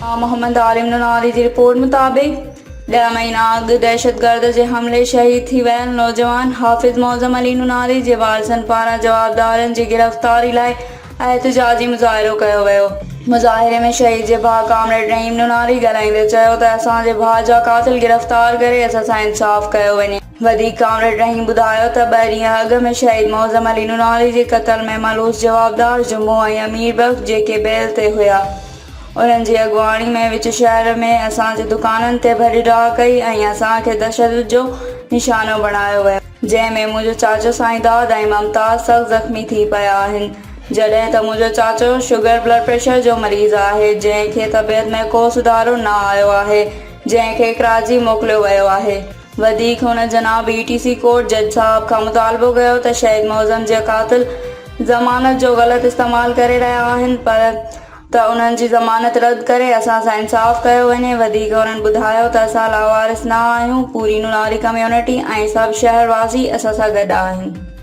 محمد عالم نوناري جي رپورٽ مطابق ڏهه مهينا اڳ دهشتگرد جي حملي شهيد ٿي ويل نوجوان حافظ معظم علي نوناري جي وارثن پاران جوابدارن جي گرفتاري لاء احتجاجي مظاهرو ڪيو ويو. مظاهري ۾ شهيد جي ڀاء ڪامريڊ رحيم نوناري ڳالهائيندي چيو ته اسان جي ڀاء جا قاتل گرفتار ڪري اسان سان انصاف ڪيو وڃي. وڌيڪ ڪامريڊ رحيم ٻڌايو ته ٻه ڏينهن اڳ ۾ شهيد معظم علي نوناري جي قتل ۾ ملوث جوابدار جمعو ۽ امير بخش جيڪي بيل تي هيا انهن جي اڳواڻي ۾ وچ شهر ۾ اسان جي دڪانن تي ڀڄ ڊاهه ڪئي ۽ اسان کي تشدد جو نشانو بڻايو ويو جنهن ۾ منهنجو چاچو سائينداد ۽ ممتاز سخت زخمي ٿي پيا آهن جڏهن ته منهنجو چاچو شگر بلڊ پريشر جو مريض آهي جنهن کي طبيعت ۾ ڪو سڌارو نه آيو آهي جنهن کي ڪراچي موڪليو ويو آهي. وڌيڪ هن جناب اي ٽي سي ڪورٽ جج صاحب کان مطالبو ڪيو ته شهيد معظم جا قاتل ضمانت جو غلط استعمال ڪري رهيا آهن پر ته انهن جي ضمانت رد ڪري اسان سان انصاف ڪيو وڃي وڌيڪ انهن ٻڌايو ته اسان لاوارث نه آهيون پوري نوناري ڪميونٽي ۽ سڀ شهر واسي اسان سان گڏ آهن.